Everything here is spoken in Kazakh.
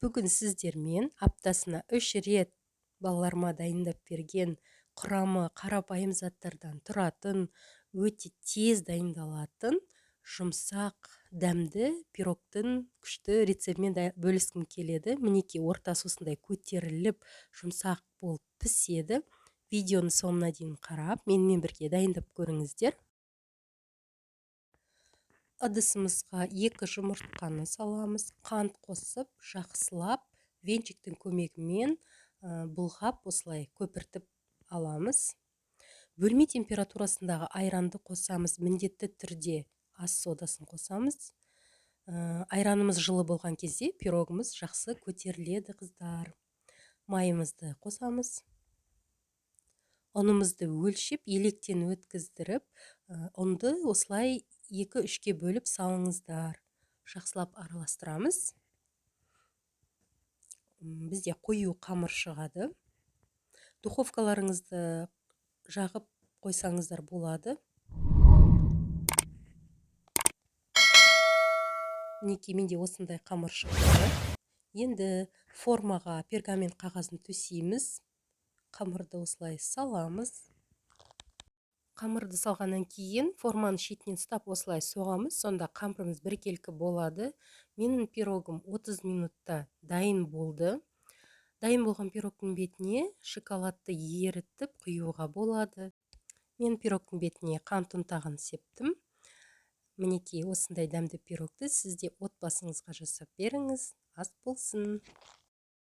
Бүгін сіздермен аптасына 3 рет балаларыма дайындап берген құрамы қарапайым заттардан тұратын, өте тез дайындалатын жұмсақ дәмді пирогтың күшті рецептімен бөліскім келеді. Мінекей, ортасы осындай көтеріліп, жұмсақ болып піседі. Видеоның соңына дейін қарап, менімен бірге дайындап көріңіздер. Ыдысымызға 2 жұмыртқаны саламыз, қант қосып, жақсылап венчиктің көмегімен бұлғап осылай көпіртіп аламыз. Бөлме температурасындағы айранды қосамыз, міндетті түрде ас содасын қосамыз. Айранымыз жылы болған кезде пирогымыз жақсы көтеріледі, қыздар. Майымызды қосамыз. Ұнымызды өлшеп, електен өткіздіріп, ұнды осылай 2-3-ке бөліп салыңыздар. Жақсылап араластырамыз. Бізде қою қамыр шығады. Духовкаларыңызды жағып қойсаңыздар болады. Мінекей, менде осындай қамыр шықты. Енді формаға пергамент қағазын төсейміз. Қамырды осылай саламыз. Қамырды салғаннан кейін форманың шетінен ұстап осылай соғамыз, сонда қамырымыз біркелкі болады. Менің пирогым 30 минутта дайын болды. Дайын болған пирогтың бетіне шоколадты ерітіп құюға болады. Мен пирогтың бетіне қант ұнтағын септім. Мінекей, осындай дәмді пирогты сіз де отбасыңызға жасап беріңіз. Ас болсын.